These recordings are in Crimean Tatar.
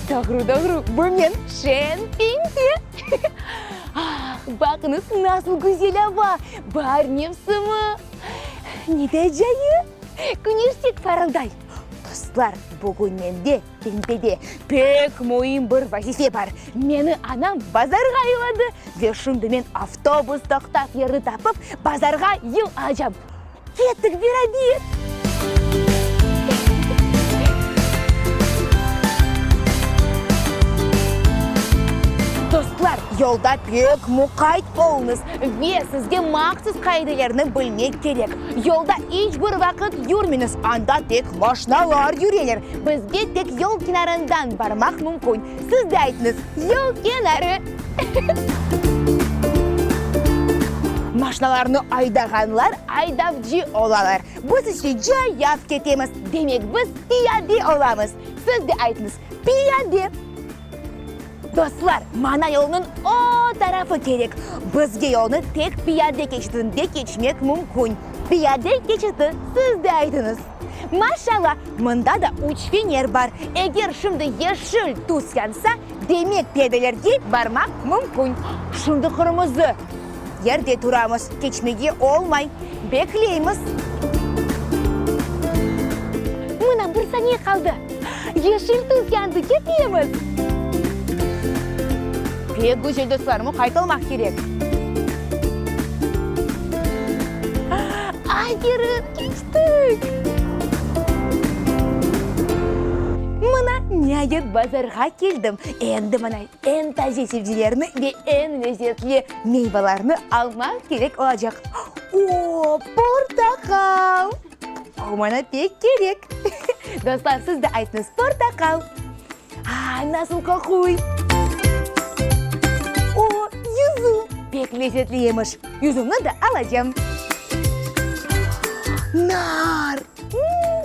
tanıdım. Doğru, doğru, bu men, Şen Pinti. Ah, baqıñız, nasıl güzel ava, baar mevsimi. Ne de acayip, küneş tek parılday. Dostlar, bugün mende Kentede pek müim bir vazife bar. Meni anam bazarğa yolladı ve şimdi men avtobus toqtav yerini tapıp, bazarğa yol alacam. Kettik beraber! Dostlar, yolda pek muqayt oluñız ve sizge mahsus qaidelerni bilmek kerek. Yolda iç bir vaqıt yürmeñiz, anda tek maşnalar yüreler. Bizge tek yol kenarından barmaq mümkün. Siz de aytıñız, yol kenarı. Maşnalarnı aydağanlar aydavcı olalar. Biz ise cayav ketemiz, demek biz piyade olamız. Siz de aytıñız, piyade. Dostlar, mana yolnıñ o tarafı kerek. Bizge yolnı tek piyade keçitinde keçmek mümkün. Piyade keçiti, siz de aytıñız. Maşallah, mında da üç fener bar. Eger şimdi yeşil tüs yansa, demek piyadelerge barmaq mümkün. Şimdi qırmızı. Yerde turamız, keçmege olmay. Bekleymiz. Mına bir saniye qaldı. Yeşil tüs yandı, ketemiz. Pek güzel, dostlar, muqayt olmaq kerek. Aferin, keçtik! Mına, niayet, bazarğa keldim. Endi mına eñ taze sebzelerni ve eñ lezetli meyvalarnı almaq kerek olacaq. O, portaqal! O maña pek kerek. Dostlar, siz de aytıñız, portaqal! A, nasıl qoquy! O, yüzüm! Pek lezetli yemiş. Yüzümni de alacam. Nar!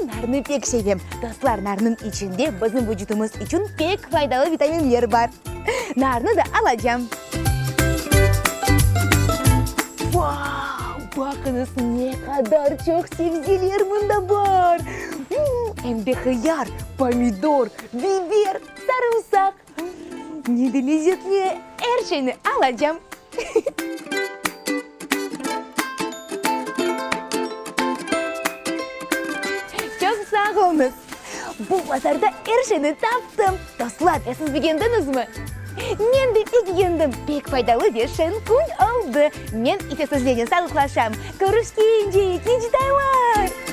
Narnı pek sevem. Dostlar, narnıñ içinde bizim vucudımız içün pek faydalı vitaminler bar. Narnı da alacam. Vau! Baqıñız, ne qadar çoq sebzeler mında bar! Em de hıyar, pomidor, biber, sarımsaq. Ne de lezetli! Er şeyni alacam. Çoq sağ oluñız! Bu bazarda er şeyni taptım. Dostlar, ya siz begendiñizmi? Men de pek begendim. Pek faydalı ve şeñ kün oldı. Men ise sizlernen sağlıqlaşam. Körüşkence, ekinci taylar!